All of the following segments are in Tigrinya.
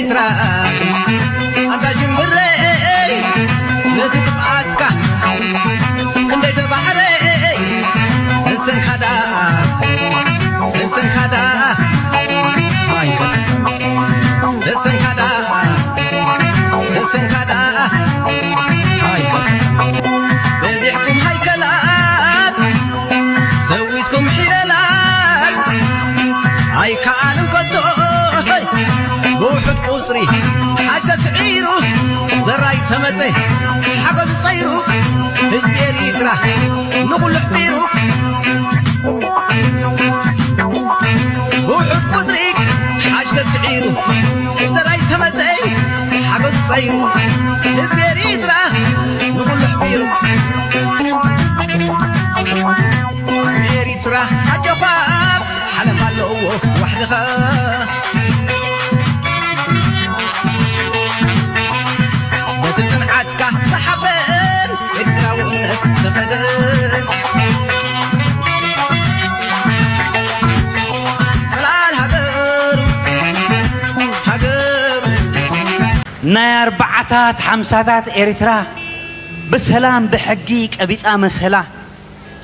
ኤርትራ ኣንታ ሽምብረይ ነቲ ጥፍኣትካ ክንደይ ተባዕረ ሰሰንካ ደኣ ሰሰንካ ደኣ ኣይ ሰሰንካ ደኣ ሰሰንካ ደኣ ኣይ በዚሕኩም ሃይከላት ሰዊትኩም ሒለላት ኣይከኣልን ከቶ ብውሑድ ቁጽሪ ሓገዝ ስዒሩ ዘራይ ተመጸ ሓገዝ ጸይሩ ህዝቢ ኤሪትራ ንኹሉ ኣሕቢሩ ብውሑድ ቁጽሪ ሓገዝ ስዒሩ ዘራይ ተመጸ ሓገዝ ጸይሩ ህዝቢ ኤሪትራ ንኹሉ ኣሕቢሩ ኤሪትራ ኣጆኻ ሓለፍ ኣለዎ ዋሕድኻ በቲ ጽንዓትካ ዝሓበን ኤርትራውነት ዝኸደን ጽላል ሃገሩ ሃገሩ ናይ ኣርባዓታት ሓምሳታት ኤርትራ ብሰላም ብሕጊ ቀቢጻ መሰላ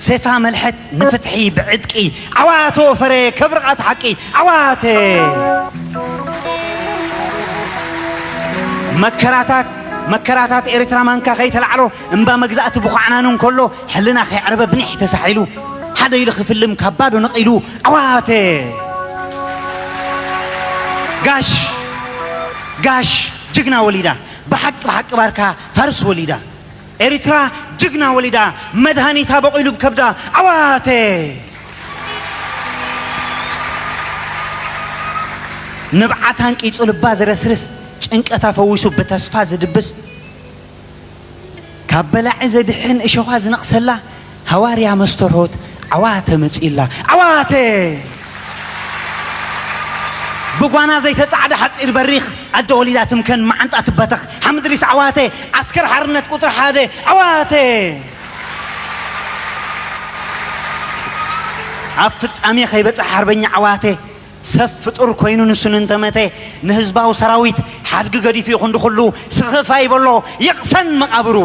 ሴፋ መልሐት ንፍትሒ ብዕጥቂ ዓዋተ ወፈረ ከብርቓት ሓቂ ዓዋተ መከራታት መከራታት ኤርትራ ማንካ ከይተላዕሎ እምባ መግዛእቲ ብኳዕናኑ እንከሎ ሕልና ከይዕረበ ብኒሕ ተሳሒሉ ሓደ ኢሉ ክፍልም ካብ ባዶ ነቒሉ ዓዋተ ጋሽ ጋሽ ጅግና ወሊዳ ብሓቂ ብሓቂ ባርካ ፋርስ ወሊዳ ኤሪትራ ጅግና ወሊዳ መድሃኒታ በቑሉ ብከብዳ ዓዋተ ንብዓት ኣንቂጹ ልባ ዝረስርስ ጭንቀታ ፈዊሱ ብተስፋ ዝድብስ ካብ በላዒ ዘድሕን እሾኻ ዝነቕሰላ ሃዋርያ መስተርሆት ዓዋተ መጺኡላ ዓዋተ ብጓና ዘይተጻዕደ ሓጺር በሪኽ ኣደ ወሊዳ ትምከን መዓንጣ ትበተኽ ሓምድሪስ ዓዋተ ዓስከር ሓርነት ቁጽሪ ሓደ ዓዋተ ኣብ ፍጻሜ ከይበጽሕ ሓርበኛ ዓዋተ ሰብ ፍጡር ኮይኑ ንሱ ንንተመተ ንህዝባዊ ሰራዊት ሓድጊ ገዲፉ ይኹን ድኹሉ ስኽፍ ኣይበሎ ይቕሰን መቓብሩ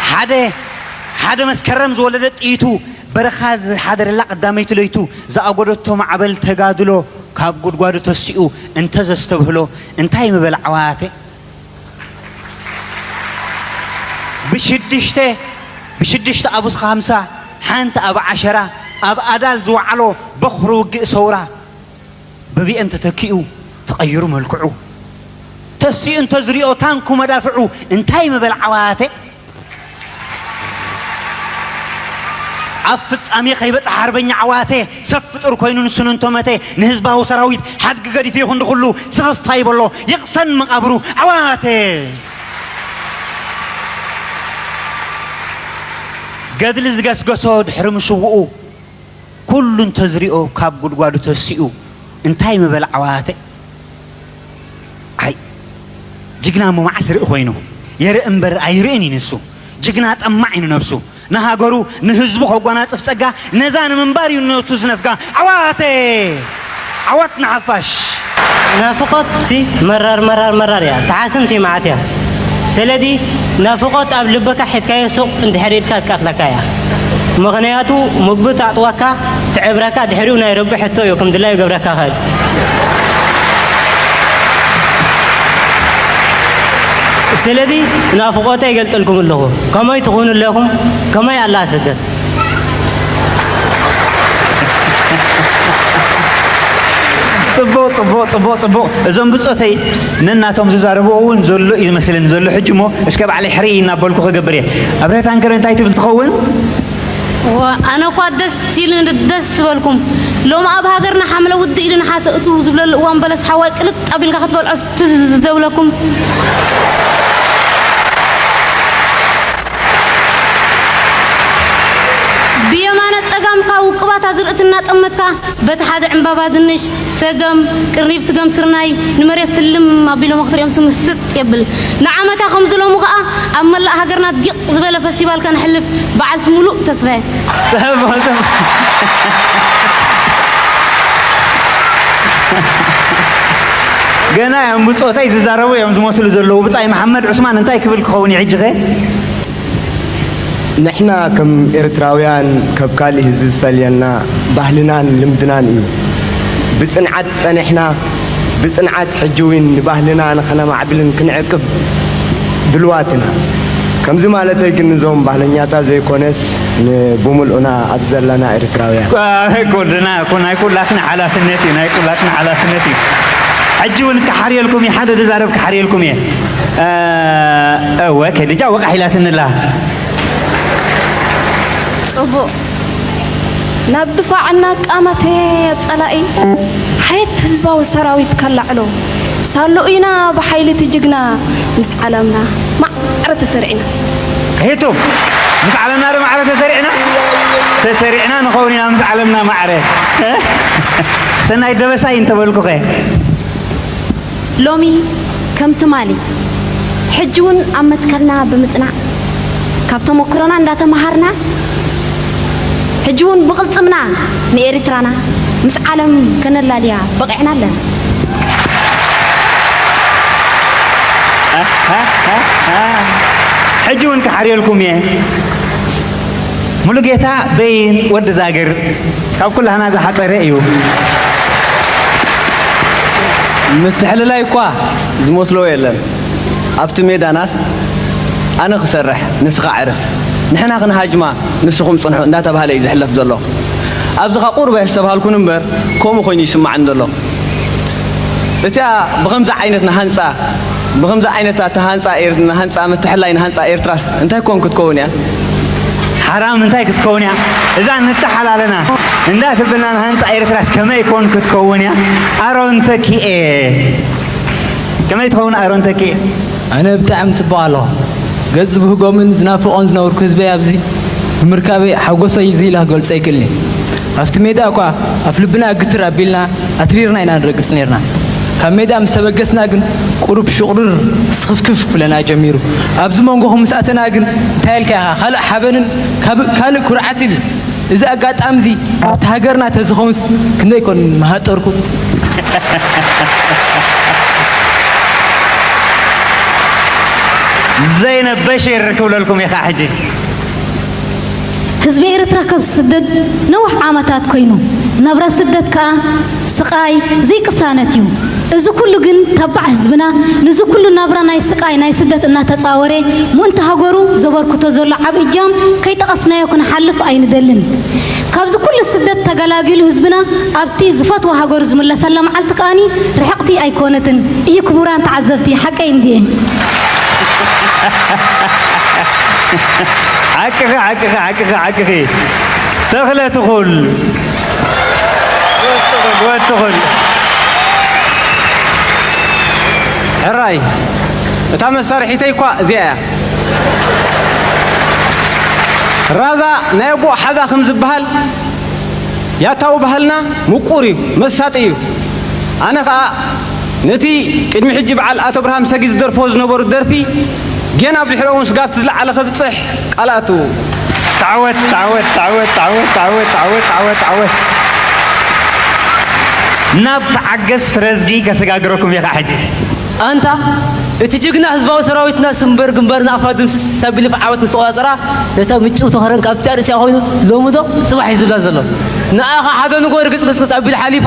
ሓደ ሓደ መስከረም ዝወለደ ጥይቱ በረኻ ዝሓደረላ ቀዳመይቲ ለይቱ ዝኣጎደቶ ማዕበል ተጋድሎ ካብ ጉድጓዱ ተሲኡ እንተዘስተብህሎ እንታይ ምበል ዓዋተ ብሽድሽተ ብሽድሽተ ኣብ ውስኺ ሃምሳ ሓንቲ ኣብ ዓሸራ ኣብ ኣዳል ዝወዓሎ በኹሪ ውግእ ሰውራ ብቢኤም ተተኪኡ ተቐይሩ መልክዑ ተሲኡ እንተዝሪኦ ታንኩ መዳፍዑ እንታይ ምበል ዓዋተ ኣብ ፍጻሜ ከይበጽሕ ሓርበኛ ዓዋተ ሰብ ፍጡር ኮይኑ ንሱ ንንቶመተ ንህዝባዊ ሰራዊት ሓድጊ ገዲፉ ይኹን ድኹሉ ስኽፍ ኣይበሎ ይቕሰን መቓብሩ ዓዋተ ገድሊ ዝገስገሶ ድሕሪ ምስውኡ ኩሉ እንተዝሪኦ ካብ ጉድጓዱ ተሲኡ እንታይ ምበል ዓዋተ ኣይ ጅግና እሞ መዓስ ርኢ ኮይኑ የርኢ እምበር ኣይርእን እዩ ንሱ ጅግና ጠማዕ እዩ ንነብሱ ንሃገሩ ንህዝቡ ከጓናጽፍ ጸጋ ነዛ ንምንባር እዩ ንነብሱ ዝነፍጋ ዓዋተ ዓወት ንሓፋሽ ናፍቆት ሲ መራር መራር መራር እያ ትሓስም ሲ መዓት እያ ሰለዚ ናፍቆት ኣብ ልብካ ሒዝካዮ ሱቅ እንድሕር ኢልካ ትቀትለካ እያ ምኽንያቱ ምግቢ ታጥወካ ትዕብረካ ድሕሪኡ ናይ ረቢ ሕቶ እዩ ከም ድላዩ ገብረካ ኸድ ስለዚ ናፍቆተይ ይገልጸልኩም ኣለኹ ከመይ ትኾኑ ኣለኹም ከመይ ኣላ ስደት ጽቡቕ ጽቡቕ ጽቡቕ ጽቡቕ እዞም ብጾተይ ነናቶም ዝዛረብዎ እውን ዘሎ እዩ ዝመስለኒ ዘሎ ሕጂ እሞ እስከ ባዕለይ ሕርይ እናበልኩ ክገብር እየ ኣብረታንከር እንታይ ትብል ትኸውን ኣነ እኳ ደስ ኢሉኒ ደስ ዝበልኩም ሎም ኣብ ሃገርና ሓምለ ውድእ ኢሉኒ ሓሰ እቱ ዝብለሉ እዋን በለስ ሓዋይ ቅልጥ ኣቢልካ ክትበልዖ ትዝ ዘብለኩም ብየማነ ጸጋምካ ውቅባት ኣዝርእቲ እናጠመትካ በቲ ሓደ ዕምባባ ድንሽ፣ ሰገም፣ ቅርኒብ ስገም ስርናይ ንመሬት ስልም ኣቢሎሞ ክትሪኦም ስምስጥ የብል። ንዓመታ ከምዚ ሎሚ ከኣ ኣብ መላእ ሃገርና ዲቕ ዝበለ ፈስቲቫል ከነሕልፍ በዓልቲ ሙሉእ ተስፋ እየ። ጽቡቕ ጽቡቕ። ገና እዮም ብጾተይ ዝዛረቡ እዮም ዝመስሉ ዘለዉ። ብጻይ መሓመድ ዑስማን እንታይ ክብል ክኸውን እዩ ሕጂ ኸ? ንሕና ከም ኤርትራውያን ካብ ካልእ ህዝቢ ዝፈልየና ባህልናን ልምድናን እዩ። ብጽንዓት ጸኒሕና፣ ብጽንዓት ሕጂ እውን ንባህልና ንኸነማዕብልን ክንዕቅብ ድልዋት ኢና። ከምዚ ማለተይ ግን ንዞም ባህለኛታት ዘይኮነስ ንብምልኡና ኣብ ዘለና ኤርትራውያን። ኩልና እኮ ናይ ኩላትና ሓላፍነት እዩ፣ ናይ ኩላትና ሓላፍነት እዩ። ሕጂ እውን ክሓርየልኩም እየ፣ ሓደ ድዛረብ ክሓርየልኩም እየ። እ፣ እወ ከድጃ ወቃሕ ኢላትኒ ኣላ። ጽቡቕ። ናብ ድፋዕ እናቃመተ ኣብ ጸላኢ ሓየት ህዝባዊ ሰራዊት ከላዕሎ ሳሉ ኢና ብሓይሊ እቲ ጅግና ምስ ዓለምና ማዕረ ተሰሪዕና። ሄቶ ምስ ዓለምና ዶ ማዕረ ተሰሪዕና? ተሰሪዕና ንኸውን ኢና ምስ ዓለምና ማዕረ። ሰናይ ደበሳይ እንተበልኩኸ? ሎሚ ከም ትማሊ ሕጂ እውን ኣብ መትከልና ብምጽናዕ ካብ ተመክሮና እንዳተመሃርና ሕጂ እውን ብቕልጽምና ንኤርትራና ምስ ዓለም ከነላልያ በቒዕና ኣለና። ሕጂ እውን ክሓርየልኩም እየ። ሙሉጌታ በይን ወዲ ዛግር ካብ ኩላህና ዝሓጸረ እዩ። ምትሕልላይ እኳ ዝመስሎ የለን። ኣብቲ ሜዳናስ ኣነ ክሰርሕ ንስኻ ዕረፍ፣ ንሕና ክንሃጅማ ንስኹም ጽንሑ እንዳተባህለ እዩ ዝሕለፍ ዘሎ። ኣብዚ ኸኣ ቁሩብ ኣየስተብሃልኩን እምበር ከምኡ ኮይኑ ይስማዓኒ ዘሎ። እቲኣ ብኸምዚ ዓይነት ንሃንጻ ብኸምዚ ዓይነት ኣተሃንጻ ኤር- ንሃንጻ ምትሕልላይ ንሃንጻ ኤርትራስ እንታይ ኮን ክትከውን እያ? ሓራም እንታይ ክትከውን እያ? እዛ ንተሓላለና እንዳ ትብልና ንሃንጻ ኤርትራስ ከመይ ኮን ክትከውን እያ? ኣሮን ተኪኤ ከመይ ትኸውን ኣሮን ተኪኤ? ኣነ ብጣዕሚ ጽቡቕ ኣለኹ። ገጽ ዝብህጎምን ዝናፍቖን ዝነበርኩ ህዝበይ ኣብዚ ብምርካበይ ሓጎሰይ እዚ ኢለ ክገልጾ ኣይክእልን እየ። ኣብቲ ሜዳ እኳ ኣፍ ልብና ግትር ኣቢልና ኣትሪርና ኢና ንረግጽ ነይርና። ካብ ሜዳ ምስ ተበገስና ግን ቁሩብ ሽቑርር ስኽፍክፍ ክብለና ጀሚሩ። ኣብዚ መንጎኹም ምስ ኣተና ግን እንታይ ኢልካ ኢኻ ካልእ ሓበንን ካብ- ካልእ ኩርዓትን እዩ። እዚ ኣጋጣሚ እዚ ኣብቲ ሃገርና ተዝኸውንስ ክንደይ ኮን ምሃጠርኩ። ዘይነብ በሽር ክብለልኩም ኢኻ ሕጂ። ህዝቢ ኤርትራ ካብ ዝስደድ ነዊሕ ዓመታት ኮይኑ፣ ናብራ ስደት ከኣ ስቓይ ዘይቅሳነት እዩ። እዚ ኩሉ ግን ተባዕ ህዝብና ንዚ ኩሉ ናብራ ናይ ስቓይ ናይ ስደት እናተጻወረ ምእንቲ ሃገሩ ዘበርክቶ ዘሎ ዓቢ እጃም ከይጠቐስናዮ ክንሓልፍ ኣይንደልን። ካብዚ ኩሉ ስደት ተገላጊሉ ህዝብና ኣብቲ ዝፈትዎ ሃገሩ ዝምለሰላ መዓልቲ ከኣኒ ርሕቕቲ ኣይኮነትን። እዩ ክቡራን ተዓዘብቲ ሓቀይ እንድየ። ሓቅኺ ሓቅኺ ሓቅኺ ሓቅኺ ተኽለ ትኹል ወትኹል ሕራይ እታ መሳርሒተይ እኳ እዚኣ እያ። ራዛ ናይ ኣቦ ሓዛ ከም ዝበሃል ያታዊ ባህልና ምቁር እዩ፣ መሳጢ እዩ። ኣነ ኸኣ ነቲ ቅድሚ ሕጂ በዓል ኣቶ ኣብርሃም ሰጊድ ዝደርፍዎ ዝነበሩ ደርፊ ጌና ብድሕሪኡ እውን ስጋብቲ ዝለዓለ ከብጽሕ ቃል ኣእትው። ተዓወት ተዓወት ተዓወት ተዓወት ተዓወት ተዓወት ተዓወት ተዓወት። ናብ ተዓገስ ፍረዝጊ ከሰጋግረኩም እየ ከዓ ሕጂ። ኣንታ እቲ ጅግና ህዝባዊ ሰራዊትና ስምበር ግንባር ንኣፋ ድምስስ ኣቢሉ ዓወት ምስ ተቆጻጸራ ነታ ምጭውቲ ከረን ካብቲ ኣርእስያ ኮይኑ ሎሚ ዶ ጽባሕ እዩ ዝብላ ዘሎ። ንኣኻ ሓደ ንጎ ርግጽ ቅጽቅጽ ኣቢሉ ሓሊፉ፣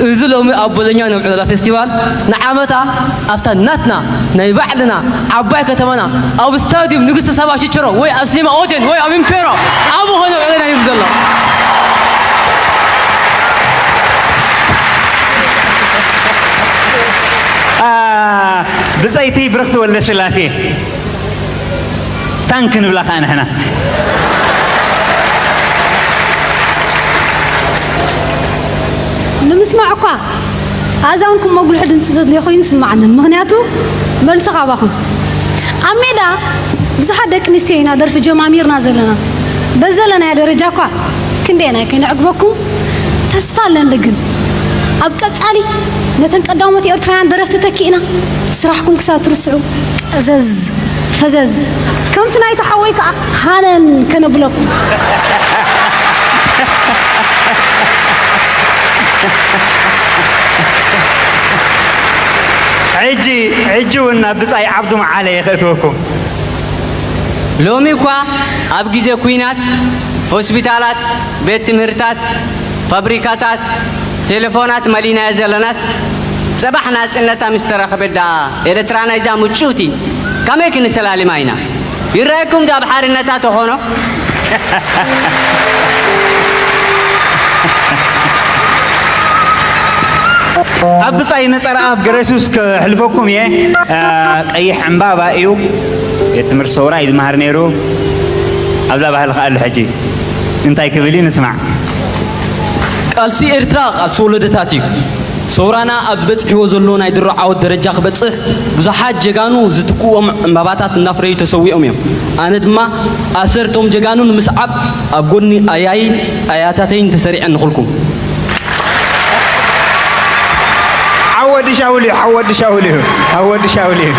እዚ ሎሚ ኣብ ቦሎኛ ነብዕለላ ፌስቲቫል ንዓመታ ኣብታ ናትና ናይ ባዕልና ዓባይ ከተማና ኣብ ስታድዩም ንግስቲ ሳባ ችችሮ ወይ ኣብ ስሊማ ኦዴን ወይ ኣብ ኢምፔሮ ኣብኡ ከነብዕለላ እዩ ዘሎ። ብፀይቲ ብርኽቲ ወልደስላሴ ታንክ ንብላ ከዓ ንሕና። ንምስማዕ እኳ ኣእዛንኩም መጉልሒ ድምፂ ዘድልዮ ኮይኑ ይስምዓኒ፣ ምኽንያቱ መልሲ ካባኹም። ኣብ ሜዳ ብዙሓት ደቂ ኣንስትዮ ኢና ደርፊ ጀማሚርና ዘለና። በዚ ዘለናዮ ደረጃ እኳ ክንደየናይ ከይነዕግበኩም ተስፋ ኣለኒ። ግን ኣብ ቀፃሊ ነተን ቀዳሞት ኤርትራውያን ደረፍቲ ተኪእና ስራሕኩም ክሳብ ትርስዑ ቀዘዝ ፈዘዝ ከምቲ ናይቲ ሓወይ ከዓ ሃነን ከነብለኩም። ሕጂ ሕጂ እውን ናብ ብጻይ ዓብዱ መዓለ እየ ከእትወኩም። ሎሚ እኳ ኣብ ግዜ ኲናት ሆስፒታላት፣ ቤት ትምህርታት፣ ፋብሪካታት፣ ቴሌፎናት መሊናዮ ዘለናስ፣ ጽባሕ ናጽነታ ምስ ተረኸበት ደኣ ኤርትራ ናይዛ ምጭውቲ ከመይ ክንሰላልማ ኢና? ይረኣየኩም ዶ ኣብ ሓርነታ ተኾኖ? ኣብ ብጻይ ነጸረኣብ ገረሱስ ከሕልፈኩም እየ። አ፣ ቀይሕ ዕምባባ እዩ። ቤት ትምህርቲ ሰውራ እዩ ዝመሃር ነይሩ። ኣብዛ ባህሊ ከኣ ኣሎ ሕጂ እንታይ ክብል እዩ ንስማዕ። ቃልሲ ኤርትራ ቃልሲ ወለደታት እዩ። ሰውራና ኣብ ዝበጽሕዎ ዘሎ ናይ ድሮ ዓወት ደረጃ ክበጽሕ ብዙሓት ጀጋኑ ዝትክዎም ዕምባባታት እናፍረዩ ተሰዊኦም እዮም። ኣነ ድማ ኣሰርቶም ጀጋኑ ንምስዓብ ኣብ ጎኒ ኣያይን ኣያታተይን ተሰሪዐ ንኹልኩም። ሓወዲ ሻውል እዩ፣ ሓወዲ ሻውል እዩ፣ ሓወዲ ሻውል እዩ።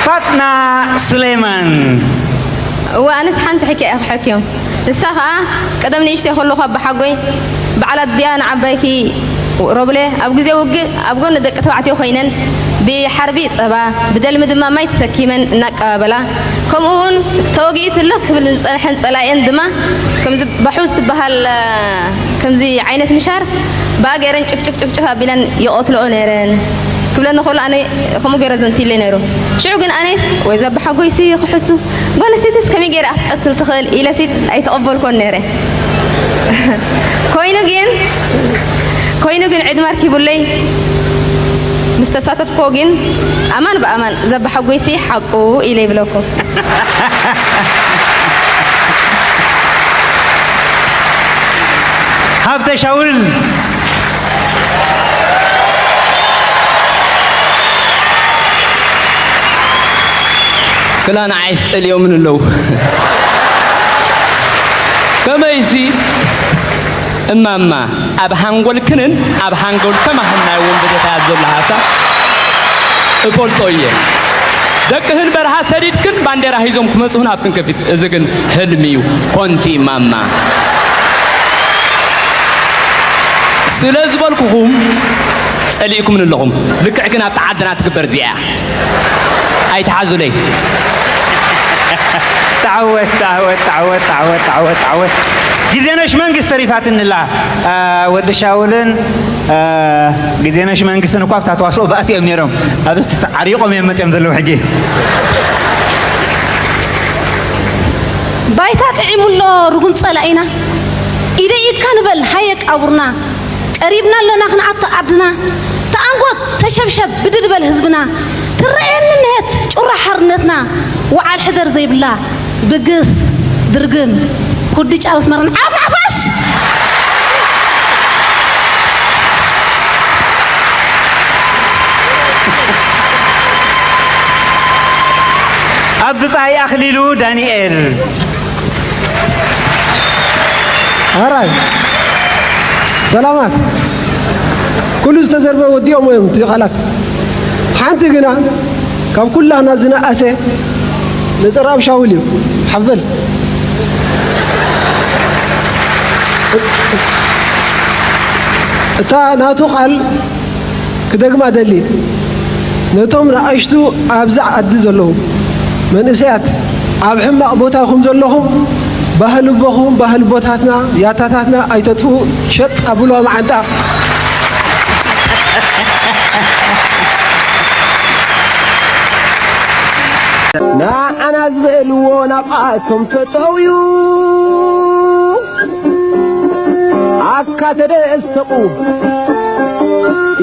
ፋጥና ሱሌማን። እወ፣ ኣነስ ሓንቲ ሕክያ እየ ክሕክዮም። ንሳ ኸኣ ቀደም ንእሽተይ ከለኹ ኣባሓጎይ በዓል ኣድያ ንዓባይኪ ሮብለ ኣብ ግዜ ውግእ ኣብ ጎኒ ደቂ ተባዕትዮ ኮይነን ብሓርቢ ጸባ፣ ብደልሚ ድማ ማይ ተሰኪመን እናቀባበላ፣ ከምኡ እውን ተወጊኡ ትልኽ ክብል ዝጸንሐን ጸላኢአን ድማ ከምዚ ባሑዝ ትበሃል፣ ከምዚ ዓይነት ምሻር ብኣ ገይረን ጭፍጭፍ ጭፍጭፍ ኣቢለን ይቐትልኦ ነይረን ክብለኒ ከሎ ኣነ ከምኡ ገይረ ዘንትይለይ ነይሩ። ሽዑ ግን ኣነ ወይ ዘባሓጎይሲ ክሕሱ ጓል ኣንስተይትስ ከመይ ገይራ ክትቀትል ትኽእል ኢለሲ ኣይተቐበልኮን ነይረ። ኮይኑ ግን፣ ኮይኑ ግን ዕድመ ኣርኪቡለይ ምስ ተሳተፍኮ ግን ኣማን ብኣማን ዘባሓጎይሲ ሓቁ ኢለ ይብለኩም። ሃብተ ሻውል። ክላ ንዓይስ ጸሊኦምን ኣለዉ። ከመይሲ እማማ ኣብ ሃንጎልክንን ኣብ ሃንጎል ከማህን ናይ ወንበዴታት ዘሎ ሓሳብ እፈልጦ እየ። ደቅህን በረኻ ሰዲድክን ባንዴራ ሂዞም ክመጽኡን ኣፍክን ከፊት። እዚ ግን ህልሚ እዩ። ኮንቲ እማማ። ስለ ዝበልኩኹም ጸሊእኩምን ኣለኹም። ልክዕ ግን ኣብታ ዓድና ትግበር እዚኣ እያ። ኣይትሓዙለይ። ተዓወት፣ ተዓወት፣ ተዓወት፣ ተዓወት፣ ተዓወት፣ ተዓወት። ግዜነሽ መንግስት ተሪፋትንላ። አ፣ ወዲ ሻውልን፣ አ፣ ግዜነሽ መንግስትን እኳ ኣብታ ተዋስኦ ባእሲ እዮም ነይሮም። ኣብስቲ ተዓሪቖም እዮም መፅዮም ዘለዉ ሕጂ። ባይታ ጥዒሙ ኣሎ ርጉም ጸላኢና። ኢደይ ኢድካ ንበል ሃየ ቃቡርና። ቀሪብና ኣሎና ክንኣቱ ዓድና። ተኣንጎት ተሸብሸብ ብድድ በል ህዝብና። ትረኣየኒ እነሄት ጩራ ሓርነትና። ወዓል ሕደር ዘይብላ ብግስ ድርግም ኩዲ ጫው ኣስመራን ዓብ ንዓፋሽ። ኣብ ብጻይ ኣኽሊሉ ዳንኤል። ኣራይ ሰላማት። ኩሉ ዝተዘርበ ወዲኦም እዮም እቲ ቃላት። ሓንቲ ግና ካብ ኩላና ዝነኣሰ ነጸረኣብ ሻውል እዩ። ሓበል እታ ናቱ ቃል ክደግማ ደሊ። ነቶም ንኣሽቱ ኣብዛ ዓዲ ዘለዉ መንእሰያት ኣብ ሕማቕ ቦታ ኢኹም ዘለኹም፣ ባህሊ ኣቦኹም፣ ባህሊ ኣቦታትና፣ ያታታትና ኣይተጥፍኡ፣ ሸጥ ኣብልዋ መዓንጣ። ንዓና ዝበልዎ ናብኣቶም ተጠውዩ። ኣካ ተደሰቑ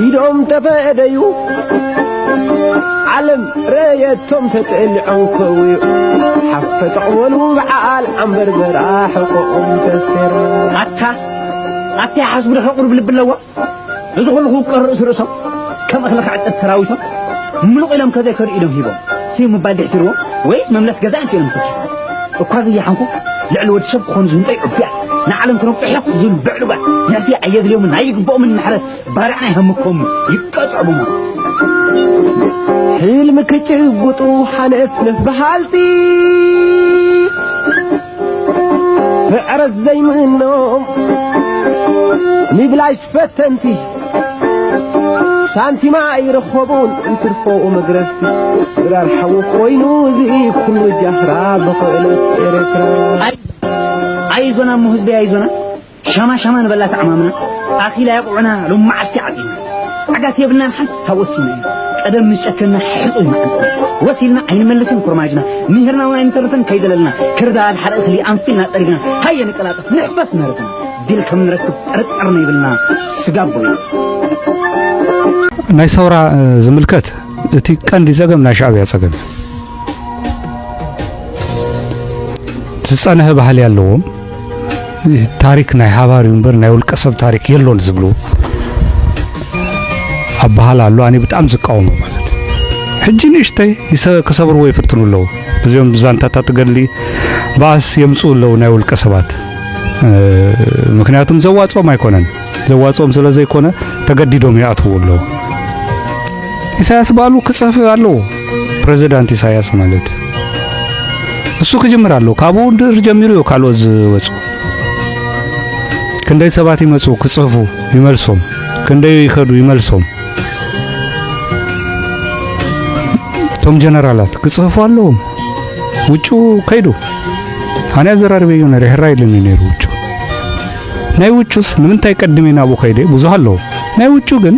ኢዶም ተፈደዩ። ዓለም ረየቶም ተጠሊዖም ከውዩ። ሓፈ ጠቕበሉ በዓል ዓንበርበራ ሕቖኦም ተሰይሩ። ኣታ ኣታ ይሓስቡ ዶ ሕቑር ብልቢ ኣለዋ? እዚ ኩሉ ክውቀር ርእሲ ርእሶም ከም እኽሊ ክዕጸድ ሰራዊቶም ምሉቕ ኢሎም ከዘይከዱ ኢዶም ሂቦም ስዩ ምባል ድሕትርዎ ወይስ መምለስ ገዛ እንተ ኢሎም ሰኪፎም? እኳ ዘየሓንኩ ልዕሊ ወዲ ሰብ ክኾኑ ዝህንጠዩ ዕቡያት ንዓለም ክነብጡ ሕቕ ዝብሉ ብዕሉጋት ንሕሲ ኣየድልዮምን ኣይግብኦምን ምሕረት ባርዕ ናይ ሃምኮም ይቀጽዑ ብሞት። ሕልሚ ክጭብጡ ሓነፍነፍ በሃልቲ ዕረት ዘይምእኖም ምብላሽ ፈተንቲ ሳንቲማ ኣይረኸቡን እንትርፎኡ መግረፍቲ ድራር ሓዊ ኮይኑ እዚ ኩሉ ጃህራ ብኽእለት ኤርትራ። ኣይ ኣይዞና እሞ ህዝቢ ኣይዞና ሻማ ሻማ ንበላ ተዓማምና ኣኺላ የቑዑና ሎመዓልቲ ዓፂና ዓጋት የብልናን ሓንሳብ ወሲና ኢና ቀደም ምስ ጨከና ሕፁይ መዓልቲ ወሲልና ኣይንመልስን ኮርማጅና ምሂርና እውን ኣይንተርፍን ከይደለልና ክርዳድ ሓደ እኽሊ ኣንፊልና ፀሪግና ሃየ ንቀላጠፍ ንሕፈስ ምህረትና ድል ከም ንረክብ ጥርጥር ነይብልና ስጋቦ እዩ። ናይ ሰውራ ዝምልከት እቲ ቀንዲ ጸገም ናይ ሻዕብያ ጸገም እዩ። ዝጸንሐ ባህሊ ኣለዎም። ታሪክ ናይ ሓባር እዩ እምበር ናይ ውልቀ ሰብ ታሪክ የሎን ዝብሉ ኣበሃል ኣሎ። ኣነ ብጣዕሚ ዝቃወሞ ማለት ሕጂ ንእሽተይ ይሰ- ክሰብርዎ ይፍትኑ ኣለዉ። እዚኦም ዛንታታት ገድሊ ባእስ የምፅኡ ኣለዉ ናይ ውልቀ ሰባት። እ፣ ምክንያቱም ዘዋፅኦም ኣይኮነን። ዘዋፅኦም ስለ ዘይኮነ ተገዲዶም ይኣትዉ ኣለዉ። ኢሳያስ ባዕሉ ክፅህፍ ኣለዎ። ፕሬዚዳንት ኢሳያስ ማለት እሱ ክጅምር ኣለዎ። ካብኡ እንድር ጀሚሩ እዩ ካልኦት ዝወፁ። ክንደይ ሰባት ይመፁ ክፅህፉ ይመልሶም፣ ክንደይ ይኸዱ ይመልሶም። እቶም ጀነራላት ክፅህፉ ኣለዎም። ውጩ ከይዱ ኣነ ኣዘራርበዮ ነረ ሕራ ኢልኒ ነይሩ ውጩ። ናይ ውጩስ ንምንታይ ቀድሜ ናብኡ ከይደ ብዙሕ ኣለዎ። ናይ ውጩ ግን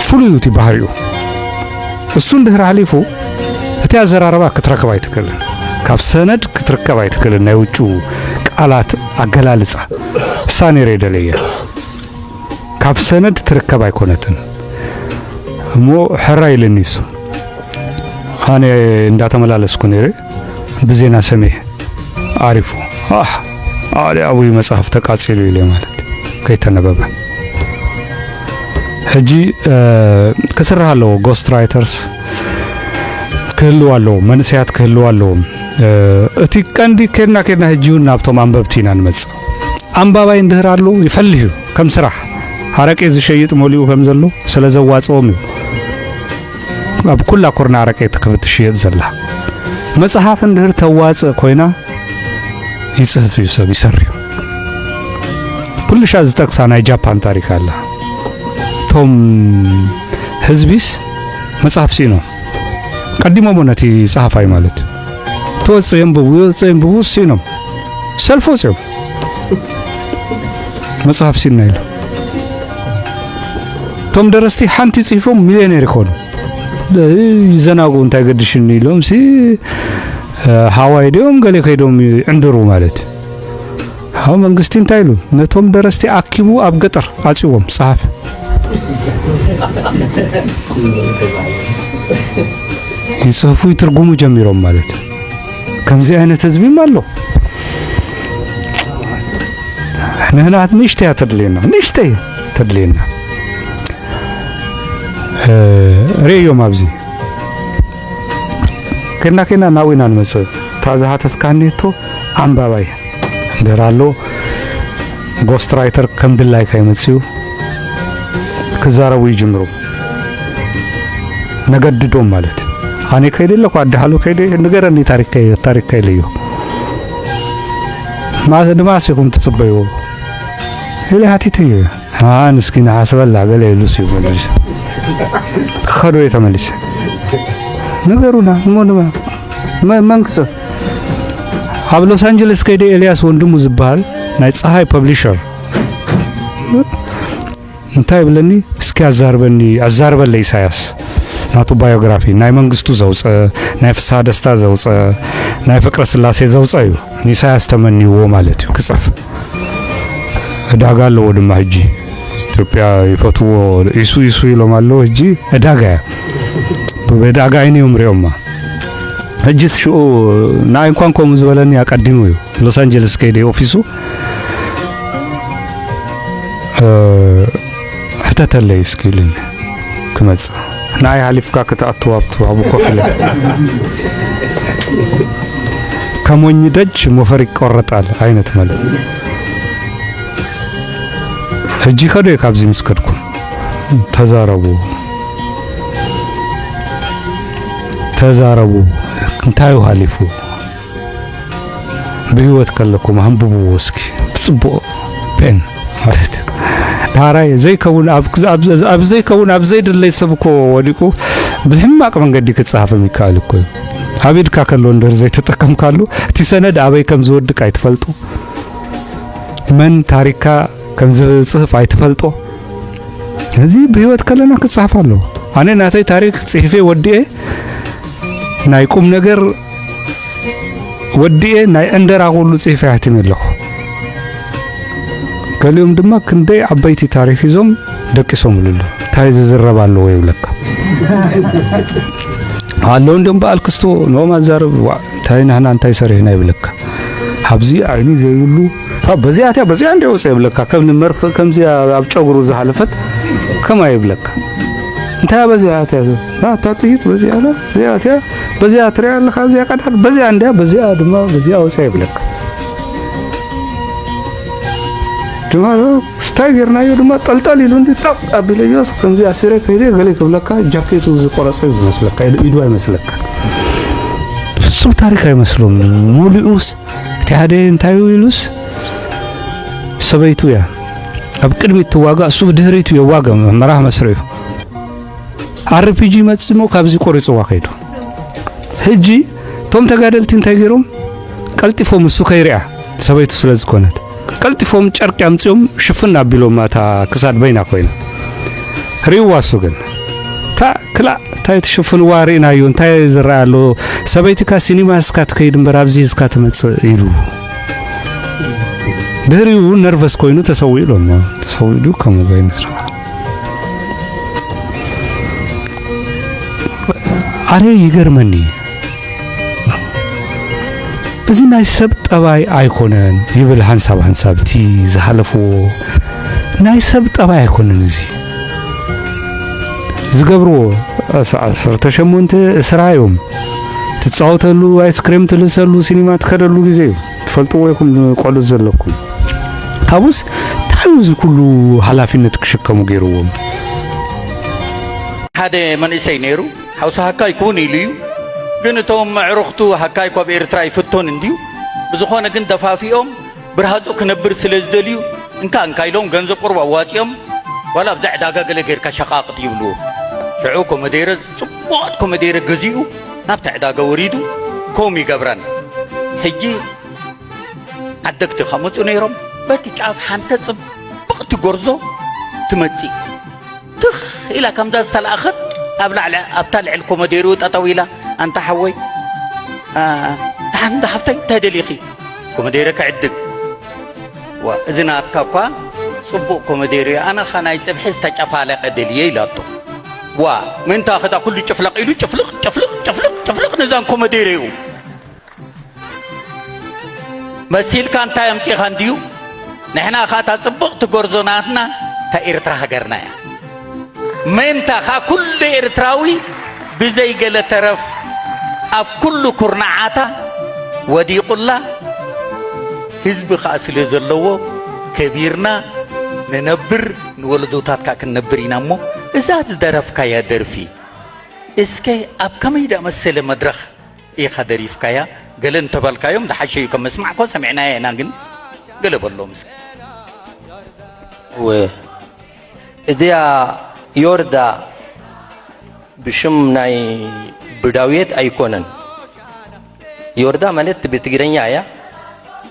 ፍሉይ እዩ እቲ ባህሪኡ። እሱ እንድህር ሓሊፉ እቲ ኣዘራርባ ክትረክብ ኣይትክእልን። ካብ ሰነድ ክትርከብ ኣይትክእልን። ናይ ውጩ ቃላት ኣገላልፃ እሳ ነይረ ደለየ ካብ ሰነድ ትርከብ ኣይኮነትን እሞ ሕራ ኢልኒ እሱ። ኣነ እንዳተመላለስኩ ነይረ ብዜና ሰሚዕ ኣሪፉ ኣሕ ኣደ ኣብይ መጽሓፍ ተቃጺሉ ኢለ ማለት ከይተነበበ ሕጂ እ፣ ክስራሕ ኣለዎ። ጎስት ራይተርስ ክህልው ኣለዎም፣ መንእሰያት ክህልው ኣለዎም። እ፣ እቲ ቀንዲ ኬድና ኬድና ሕጂ እውን ናብቶም ኣንበብቲ ኢና ንመጽእ። ኣንባባይ እንድህር ኣሎ ይፈልህ እዩ። ከም ስራሕ ሓረቄ ዝሸይጥ መሊኡ ከም ዘሎ ስለ ዘዋጽኦም እዩ። ኣብ ኩላ ኮርና ኣረቄ ትክፍት ትሽየጥ ዘላ። መጽሓፍ እንድህር ተዋጽእ ኮይና ይጽህፍ እዩ ሰብ ይሰርዩ። ኩሉ ሻ ዝጠቅሳ ናይ ጃፓን ታሪክ ኣላ። እቶም ህዝቢስ መጽሓፍ ሲኢኖም ቀዲሞሞ ነቲ ጸሓፋይ ማለት ተወጽእ የንብቡ ይወጽእ የንብቡ ሲኢኖም ሰልፍ ወጽዮም መጽሓፍ ሲና ኢሉ እቶም ደረስቲ ሓንቲ ጽሒፎም ሚልዮኔር ይኾኑ። ይዘናጉ እንታይ ገድሽኒ ኢሎም ሲ ሃዋይ ድዮም ገሌ ከይዶም ይዕንድሩ ማለት። ሃው መንግስቲ እንታይ ኢሉ ነቶም ደረስቲ ኣኪቡ ኣብ ገጠር ኣጽዎም ጸሓፊ ይጽህፉ ይትርጉሙ ጀሚሮም ማለት። ከምዚ ዓይነት ህዝቢም ኣሎ። ንህናት ንእሽተያ ተድልየና ንእሽተይ ተድልየና ርእዮም ኣብዚ ከና ከና ናዊና ንመጽእ እታ ዝሃተትካኒ እቶ ኣንባባይ እንድህር ኣሎ ጎስት ራይተር ከም ድላይካ ይመጽኡ ክዛረቡ ይጅምሩ ነገድዶም ማለት ኣነ ከይደ ኣለኩ ኣዳሃሉ ከይደ ንገረኒ ታሪክ ታሪክ ከይለዮ ማዘ ድማ ሲኹም ትጽበይዎ ኢለ ሃቲተዮ ንስኪ ንሓስበላ ገለ ኢሉ ሲመልስ ከዶ ተመልሰ ነገሩና እሞ ድማ መንክሰ ኣብ ሎስ ኣንጀለስ ከይደ ኤልያስ ወንድሙ ዝበሃል ናይ ፀሃይ ፐብሊሸር እንታይ ይብለኒ እስኪ ኣዛርበኒ ኣዛርበለ ኢሳያስ ናቱ ባዮግራፊ ናይ መንግስቱ ዘውፀ ናይ ፍስሃ ደስታ ዘውፀ ናይ ፍቅረ ስላሴ ዘውፀ እዩ ንኢሳያስ ተመንይዎ ማለት እዩ ክፀፍ ዕዳጋ ኣለዎ ድማ ሕጂ ኢትዮጵያ ይፈትዎ ኢሱ ኢሱ ኢሎም ኣለዉ ሕጂ ዕዳጋ እያ ብዕዳጋ ዓይኒ እዮም ሪኦማ ሕጂ ሽኡ ንኣይ እንኳን ከምኡ ዝበለኒ ኣቀዲሙ እዩ ሎስ ኣንጀለስ ከይደ ኦፊሱ ሕተተለይ እስኪ ኢሉኒ ክመጽእ ንኣይ ሓሊፍካ ክትኣቱ ኣብቱ ኣብኡ ኮፍ ኢለ ከሞኝ ደጅ ሞፈር ይቆረጣል ዓይነት ማለት ሕጂ ከዶ ካብዚ ምስ ከድኩም ተዛረቡ ተዛረቡ እንታይ ሓሊፉ ብህይወት ከለኩም ኣንብብዎ እስኪ ብጽቡቕ ፔን ማለት እዩ። ዳሕራይ ዘይከውን ኣብ ዘይከውን ኣብ ዘይድለይ ሰብ እኮ ወዲቁ ብሕማቅ መንገዲ ክጸሃፍም ይከኣል እኮ እዩ። ኣብ ኢድካ ከሎ እንድር ዘይተጠቀምካሉ እቲ ሰነድ ኣበይ ከም ዝወድቅ ኣይትፈልጦ። መን ታሪካ ከም ዝጽህፍ ኣይትፈልጦ። እዚ ብህይወት ከለና ክጻፍ ኣለዎ። ኣነ ናተይ ታሪክ ጽሒፌ ወዲኤ ናይ ቁም ነገር ወዲኤ ናይ ዕንደራ ኩሉ ጽሒፈ ኣሕቲመ ኣለኹ። ገሊኦም ድማ ክንደይ ዓበይቲ ታሪክ ሒዞም ደቂሶም ይብሉ። እንታይ ዝዝረብ ኣለዎ ይብለካ። ኣለዉ እንዲኦም በኣል ክስቶ ንኦም ኣዛርብ፣ ዋ፣ እንታይ ንሕና እንታይ ሰሪሕና ይብለካ። ኣብዚ ዓይኑ ዘይብሉ፣ ታ በዚኣ እቲያ በዚኣ እንዲያ ወፀ ይብለካ። ከም ንመርፍእ ከምዚ ኣብ ጨጉሩ ዝሃለፈት ከማ ይብለካ። እንታይ በዚኣ እቲያ፣ ታ ጥይት በዚኣ ኣላ፣ እዚኣ እቲያ በዚኣ ትሪኣ ኣለኻ፣ እዚኣ ቀዳድ በዚኣ እንዲያ፣ በዚኣ ድማ በዚኣ ወፀ ይብለካ። ድማ ስታይ ጌርናዮ ድማ ጠልጠል ኢሉ እንዲ ጠቕ ኣቢለዮስ ከምዚ ኣሲረ ከይደ ገለ ክብለካ ጃኬቱ ዝቆረጸ እዩ ዝመስለካ፣ ኢዱ፣ ኢዱ ኣይመስለካ። ፍጹም ታሪክ ኣይመስሎም። ሙሉኡስ እቲ ሓደ እንታይ እዩ ኢሉስ ሰበይቱ እያ ኣብ ቅድሚት ትዋጋ፣ እሱ ብድሕሪቱ የዋጋ፣ መራህ መስርዑ። ኣርፒጂ መጺሞ ካብዚ ቆሪጽዋ ከይዱ። ሕጂ እቶም ተጋደልቲ እንታይ ገይሮም? ቀልጢፎም እሱ ከይሪኣ ሰበይቱ ስለ ዝኾነት ቀልጢፎም ጨርቂ ኣምጺኦም ሽፍን ኣቢሎም እታ ክሳድ በይና ኮይና ርእይዋ። እሱ ግን እታ ክላእ እንታይ ትሽፍንዋ ርኢናዮ እንታይ ዝረኣ ኣሎ? ሰበይትካ ሲኒማ እስካ ትከይድ እምበር ኣብዚ እስካ ትመጽእ ኢሉ ድሕሪኡ ነርቨስ ኮይኑ ተሰዊኡ ኢሎሞ። ተሰዊኡ ድዩ ከምኡ ገይኑ ትረኻ? ኣረ ይገርመኒ። እዚ ናይ ሰብ ጠባይ ኣይኮነን ይብል ሓንሳብ ሓንሳብ እቲ ዝሓለፍዎ ናይ ሰብ ጠባይ ኣይኮነን እዚ ዝገብርዎ። ኣስ-፣ ዓሰርተ ሸሞንተ እስራ እዮም ትጻወተሉ፣ ኣይስክሬም ትልሰሉ፣ ሲኒማ ትከደሉ ግዜ እዩ። ትፈልጥዎ ኢኹም ቆልዑት ዘለኩም። ካብኡስ እንታይ እዩ እዚ ኩሉ ሓላፊነት ክሽከሙ ገይርዎም? ሓደ መንእሰይ ነይሩ፣ ሓውሲ ሃካይ ክውን ኢሉ እዩ። ግን እቶም ኣዕሩኽቱ ሃካይ እኳ ኣብ ኤርትራ ይፍቶን እንድዩ። ብዝኾነ ግን ደፋፊኦም ብርሃጹ ክነብር ስለ ዝደልዩ፣ እንካ እንካ ኢሎም ገንዘብ ቁሩብ ኣዋጺኦም፣ ዋላ ኣብዛ ዕዳጋ ገለ ጌርካ ሸቓቕጥ ይብልዎ። ሽዑ ኮመዴረ፣ ጽቡቓት ኮመዴረ ገዚኡ ናብቲ ዕዳጋ ወሪዱ ከምኡ ይገብረን። ሕጂ ዓደግቲ ከመጹ ነይሮም። በቲ ጫፍ ሓንቲ ጽብቕቲ ጎርዞ ትመጽእ። ትኽ ኢላ ከምዛ ዝተለኣኸት ኣብ ላዕሊ ኣብታ ልዕሊ ኮመዴርኡ ጠጠው ኢላ፣ "ኣንታ ሓወይ፣ ኣ፣ ደሓን ዶ ሓፍተይ፣ እንታይ ደሊኺ?" ኮመዴረ ክዕድግ። "ዋ፣ እዚ ናትካ እኳ ጽቡቕ ኮመዴርዮ፣ ኣነ ኸ ናይ ጽብሒ ዝተጨፋለቐ ደልየ" ኢላቶ። "ዋ፣ ምእንታ ኸዳ ኩሉ ጭፍለቕ ኢሉ ጭፍልቕ፣ ጭፍልቕ፣ ጭፍልቕ፣ ጭፍልቕ ንዛን ኮመዴርኡ?" መሲልካ እንታይ ኣምጺኻ እንድዩ? ንሕና ኸኣ እታ ጽብቕቲ ጎርዞ ናትና እታ ኤርትራ ሃገርና እያ። ምእንታ ኸኣ ኩሉ ኤርትራዊ ብዘይ ገለ ተረፍ ኣብ ኩሉ ኩርናዓታ ወዲቑላ፣ ህዝቢ ኸኣ ስለ ዘለዎ ከቢርና ንነብር፣ ንወለዶታት ከኣ ክንነብር ኢና እሞ፣ እዛ ዝደረፍካያ ደርፊ እስከ ኣብ ከመይ ደኣመሰለ መድረኽ ኢኻ ደሪፍካያ? ገለ እንተበልካዮም ዝሓሸ እዩ። ከም መስማዕ እኮ ሰሚዕናያ ኢና፣ ግን ገለ በሎም እስኪ። እወ፣ እዚኣ ዮርዳ ብሽም ናይ ብዳውየት ኣይኮነን። ዮርዳ ማለት ብትግርኛ እያ።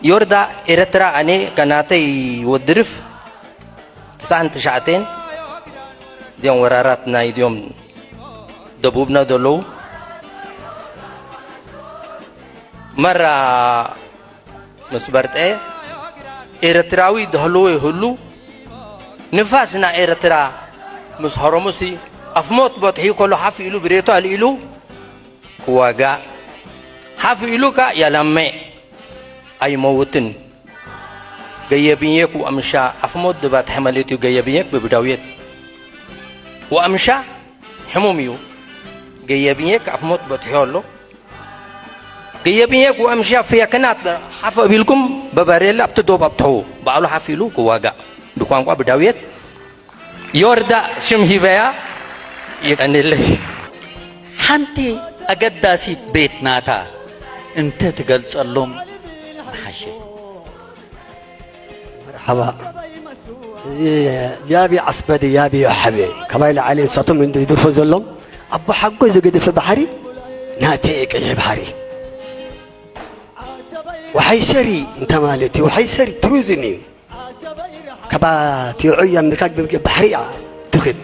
ዮርዳ ኤረትራ ኣነ ከናተይ ወድርፍ ትስዓን ትሽዓተን እዚኦም ወራራት ናይ እዚኦም ደቡብና ዘለዉ መራ ምስ በርጠ ኤረትራዊ ደህልዎ ይህሉ ንፋስ ናይ ኤረትራ ምስ ሀረሙሲ ኣፍ ሞት በትሒ ከሎ ሓፍ ኢሉ ብሬቱ ኣልኢሉ ክዋጋእ ሓፍ ኢሉ ከ ያላመ ኣይመውትን። ገየብኘክ ወኣምሻ ኣፍ ሞት ድባትሐ ማለት እዩ። ገየብኘክ ብብዳውየት ወኣምሻ ሕሙም እዩ። ገየብኘክ ኣፍ ሞት በትሖ ኣሎ። ገየብኘክ ወኣምሻ ፍየክናት ሓፍ ኣቢልኩም በባሬላ ኣብቲ ዶብ ኣብትሑ። ባዕሉ ሓፍ ኢሉ ክዋጋእ ብቋንቋ ብዳውየት ዮርዳ ሽም ሂበያ። ይቐንለይ። ሓንቲ ኣገዳሲት ቤት ናታ እንተ ትገልጸሎም ሓሸ። መርሓባ። ያቢ ዓስበዲ ያቢ ሓቤ ካባይ ላዓሊ ንሳቶም እንዶ ይደርፎ ዘሎም ኣቦ ሓጎይ ዘገደፈ ባሕሪ ናተይ ቀይሕ ባሕሪ። ወሓይ ሰሪ እንተ ማለት እዩ። ወሓይ ሰሪ ቱሪዝም እዩ። ካባቲ ዑያ ምርካብ ብመገ ባሕሪ እያ ትኽድ።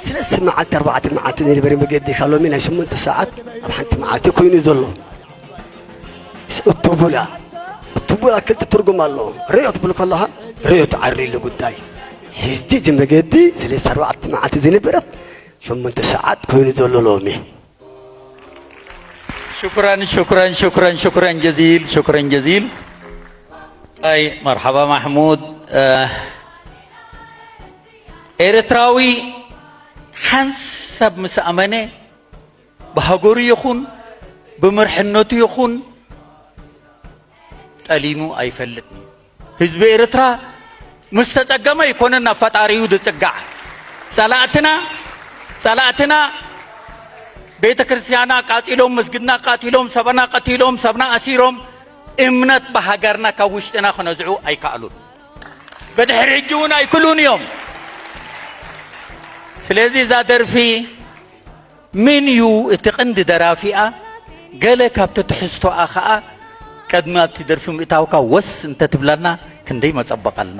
ስለስተ መዓልቲ ኣርባዕተ መዓልቲ ዝነበረ መገዲ ካብ ሎሚ ናይ ሸሞንተ ሰዓት ኣብ ሓንቲ መዓልቲ ኮይኑ ዘሎ። እትቡላ እትቡላ ክልተ ትርጉም ኣለዎ። ርእዮ ትብል ከለኻ ርእዮ ትዓርሉ ጉዳይ። ሕጂ እዚ መገዲ ሰለስተ ኣርባዕተ መዓልቲ ዝነበረት ሸሞንተ ሰዓት ኮይኑ ዘሎ ሎሚ። ሽኩራን ሽኩራን ሽኩራን ሽኩራን ጀዚል ሽኩራን ጀዚል። ኣይ መርሓባ ማሕሙድ። ኤርትራዊ ሓንሳብ ምስ ኣመነ ብሃገሩ ይኹን ብመርሕነቱ ይኹን ጠሊሙ ኣይፈልጥን እዩ። ህዝቢ ኤርትራ ምስ ተጸገመ ኣይኮነን ናብ ፈጣሪኡ ዝጽጋዕ። ጸላእትና ጸላእትና ቤተ ክርስቲያና ኣቃጺሎም፣ መስጊድና ኣቃጺሎም፣ ሰብና ቀቲሎም፣ ሰብና ኣሲሮም፣ እምነት ብሃገርና ካብ ውሽጥና ክነዝዑ ኣይከኣሉን። ብድሕሪ ሕጂ እውን ኣይክሉን እዮም። ስለዚ እዛ ደርፊ ምን እዩ እቲ ቀንዲ ደራፊኣ? ገለ ካብቲ ትሕዝቶኣ ኸኣ ቅድሚ ኣብቲ ደርፊ ምእታውካ ወስ እንተትብላና ክንደይ መጸበቐልና።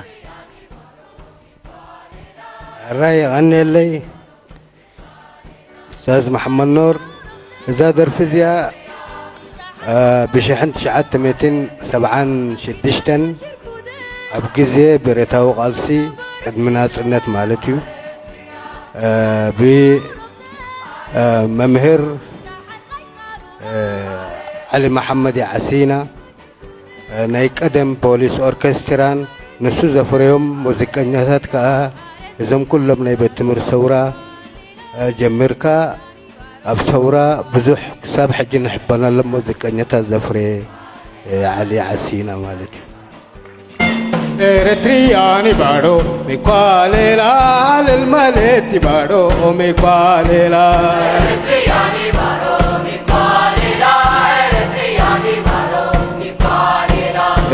ሕራይ የቐንየለይ ኡስታዝ መሓመድ ኑር። እዛ ደርፊ እዚኣ ብሽሕን ትሽዓተ ሚእትን ሰብዓን ሽዱሽተን ኣብ ግዜ ብረታዊ ቃልሲ ቅድሚ ናጽነት ማለት እዩ ብመምህር ዓሊ መሓመድ ይዓሲና ናይ ቀደም ፖሊስ ኦርኬስትራን ንሱ ዘፍረዮም ሙዚቀኛታት ከኣ እዞም ኩሎም ናይ ቤት ትምህርቲ ሰውራ ጀሚርካ ኣብ ሰውራ ብዙሕ ክሳብ ሕጂ ንሕበነሎም ሙዚቀኛታት ዘፍረየ ዓሊ ዓሲና ማለት እዩ። Eritrean ibaro mikwalela lelmalet ibaro mikwalela.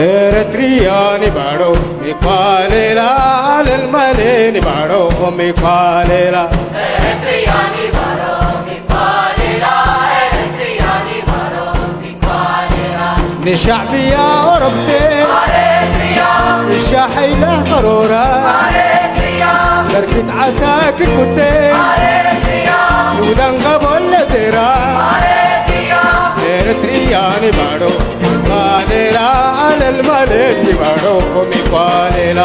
Eritrean ibaro mikwalela lelmalen ibaro mikwalela. ንሻዕብያ ኦሮምቴ እሻ ሓይላ ቀሮራ በርክት ዓሳ ክኩቴ ሱዳን ቀቦለ ዜራ ኤርትርያ ንባዶ ባሌላ ኣለል ማለት ንባዶ ሚቋሌላ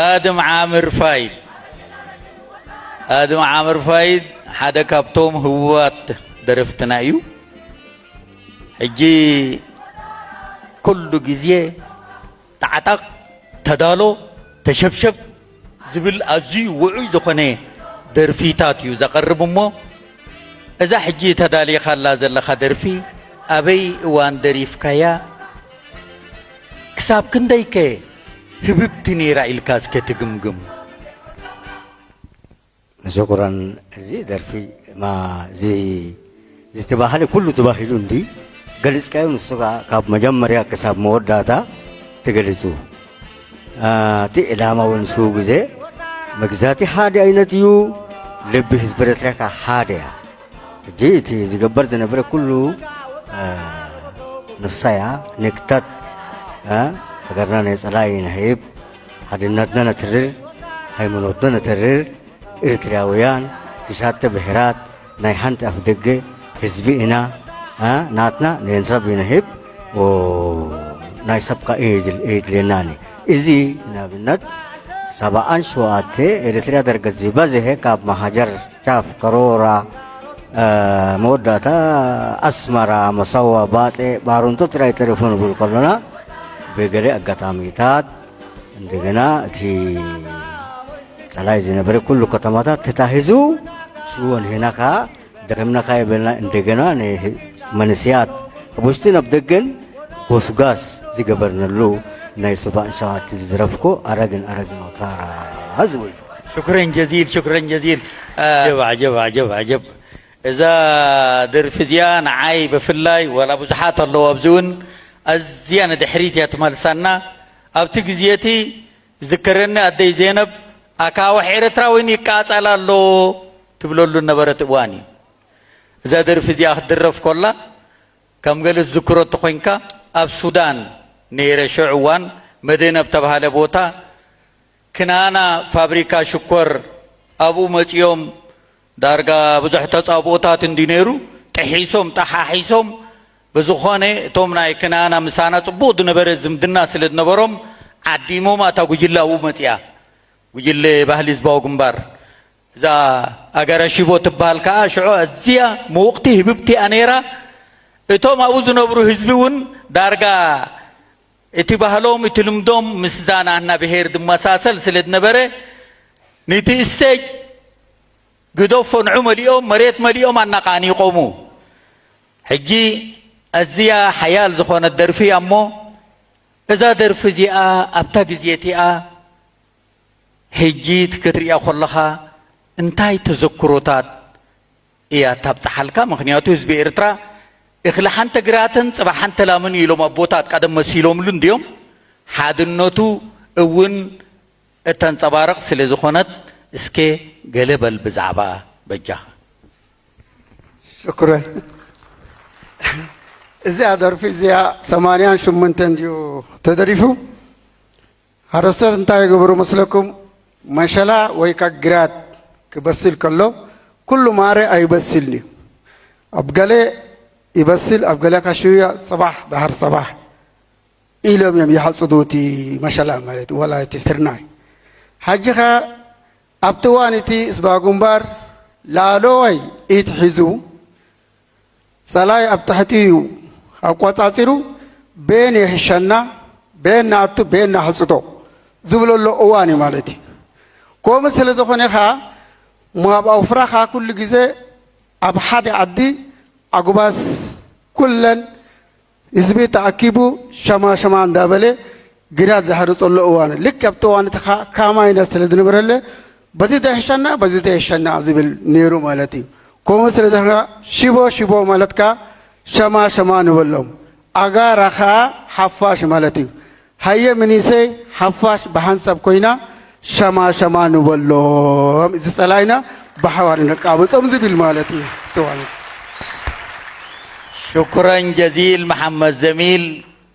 ኣድም ዓምር ፋይድ ኣድም ዓምር ፋይድ ሓደ ካብቶም ህቡባት ደረፍትና እዩ። ሕጂ ኩሉ ግዜ ጣዕጣቕ፣ ተዳሎ፣ ተሸብሸብ ዝብል ኣዝዩ ውዑይ ዝኾነ ደርፊታት እዩ ዘቐርብ እሞ እዛ ሕጂ ተዳሊኻላ ዘለኻ ደርፊ ኣበይ እዋን ደሪፍካያ? ክሳብ ክንደይከ ህብብቲ ነይራ ኢልካ እስከ ትግምግም? ሽኩራን። እዚ ደርፊ ማ እዚ እቲ ባህሊ ኩሉ ተባሂሉ እንዲ ገሊጽካዮ ንሱ ከኣ ካብ መጀመርያ ክሳብ መወዳእታ ተገሊጹ። እቲ ዕላማ እውን ሽው ግዜ መግዛእቲ ሓደ ዓይነት እዩ፣ ልቢ ህዝቢ ኤርትራ ከኣ ሓደ እያ። ሕጂ እቲ ዝገበር ዝነበረ ኩሉ ንሳ እያ። ንክተት ሃገርና ናይ ጸላኢ ነህብ፣ ሓድነትና ነትርር፣ ሃይማኖትና ነተርር፣ ኤርትራውያን ትሻተ ብሄራት ናይ ሓንቲ ኣፍደገ ህዝቢ ኢና። ናትና ነንሰብ ይንህብ፣ ናይ ሰብ ከኣ እየድልየናኒ። እዚ ንኣብነት ሰብዓን ሸውዓተ ኤርትርያ ደርገ ዝበዝሐ ካብ መሃጀር ቻፍ ከሮራ መወዳእታ ኣስመራ መሰዋ ባጼ ባሩንቶ ጥራይ ተሪፉ ንብል ከሎና ብገለ ኣጋጣሚታት እንደገና እቲ ጸላይ ዝነበረ ኩሉ ከተማታት ተታሂዙ ሽወን ሄና ከኣ ደኺምና ከኣ የበልና እንደገና መንስያት ኣብ ውሽጥን ኣብ ደገን ጎስጓስ ዝገበርነሉ ናይ ሰብዓን ሸውዓተ ዝዝረፍኮ ኣረግን ኣረግን ኣውታራ ዝብል ሽኩረን ጀዚል ሽኩረን ጀዚል። ጀብ ዓጀብ ዓጀብ ዓጀብ። እዛ ደርፊ እዚኣ ንዓይ ብፍላይ ዋላ ብዙሓት ኣለዉ ኣብዚ እውን ኣዝያ ንድሕሪት እያ ትመልሳና። ኣብቲ ግዜ እቲ ዝከረኒ ኣደይ ዜነብ ኣካውሕ ኤርትራዊን ይቃጸል ኣሎ ትብለሉ ነበረት እዋን እዩ። እዛ ደርፊ እዚኣ ክትድረፍ ኮላ ከም ገለ ዝዝክሮ እንተኾይንካ ኣብ ሱዳን ነይረ ሽዑ እዋን መደነ ኣብ ተባሃለ ቦታ ክናና ፋብሪካ ሽኮር ኣብኡ መጺኦም ዳርጋ ብዙሕ ተጻብኦታት እንዲ ነይሩ ጥሒሶም ጠሓሒሶም ብዝኾነ እቶም ናይ ክናና ምሳና ጽቡቕ ዝነበረ ዝምድና ስለ ዝነበሮም ዓዲሞም ኣታ ጉጅለ ኣብኡ መጺኣ ጉጅለ ባህሊ ህዝባዊ ግንባር እዛ ኣገረ ሽቦ ትበሃል ከዓ ሽዑ ኣዝያ ምውቕቲ ህብብቲ እያ ነይራ። እቶም ኣብኡ ዝነብሩ ህዝቢ እውን ዳርጋ እቲ ባህሎም እቲ ልምዶም ምስዛ ናህና ብሄር ዝመሳሰል ስለ ዝነበረ ንቲ ስቴጅ ግደፎ ንዑ መሊኦም መሬት መሊኦም ኣናቓኒቆሙ። ሕጂ ኣዝያ ሓያል ዝኾነት ደርፊ እያ እሞ እዛ ደርፊ እዚኣ ኣብታ ግዜ እቲኣ ሕጂ ክትሪኣ ኮለኻ እንታይ ተዘክሮታት እያ ታብፅሓልካ? ምክንያቱ ህዝቢ ኤርትራ እኽሊ ሓንቲ ግራትን ፅባ ሓንቲ ላምን ኢሎም ኣቦታት ቀደም መሲሎምሉ እንድዮም። ሓድነቱ እውን እተንፀባርቕ ስለ ዝኾነት እስከ ገለ በል ብዛዕባ በጃኻ። ሽኩረን። እዚኣ ደርፊ እዚኣ ሰማንያን ሽሙንተን ድዩ ተደሪፉ? ሓረስቶት እንታይ ይገብሩ መስለኩም? መሸላ ወይ ካ ግራት ክበስል ከሎ ኩሉ ማረ ኣይበስልን እዩ። ኣብ ገለ ይበስል፣ ኣብ ገለ ካሽያ ጽባሕ ደሓር ሰባሕ ኢሎም እዮም ይሓጽዱ እቲ መሸላ ማለት ወላ እቲ ስርናይ። ሓጂ ኸ ኣብቲ እዋን እቲ ስባ ግንባር ላዕለዋይ ኢድ ሒዙ ጸላይ ኣብ ትሕቲ እዩ ኣቆጻጺሩ ቤን የሕሸና ቤን ንኣቱ ቤን ናሕጽቶ ዝብለሎ እዋን እዩ ማለት እዩ። ከምኡ ስለ ዝኾነ ኸዓ እሞ ኣብ ኣውፍራ ኸዓ ኩሉ ግዜ ኣብ ሓደ ዓዲ ኣጉባስ ኩለን ህዝቢ ተኣኪቡ ሸማ ሸማ እንዳበለ ግራት ዘሕርፀሉ እዋን ልክ ኣብቲ እዋን እቲ ኻማይነት ስለ ዝነበረለ በዚ ተይሕሸና በዚ ተይሕሸና ዝብል ነይሩ ማለት እዩ። ከምኡ ስለ ዝኾነ ሽቦ ሽቦ ማለት ከዓ ሸማ ሸማ ንበሎም። ኣጋራ ከዓ ሓፋሽ ማለት እዩ። ሃየ ምኒሰይ ሓፋሽ ብሓንሳብ ኮይና ሸማ ሸማ ንበሎም። እዚ ፀላይና ብሓባር ነቃብፆም ዝብል ማለት እዩ። ተዋለ ሽኩረን ጀዚል መሓመድ ዘሚል።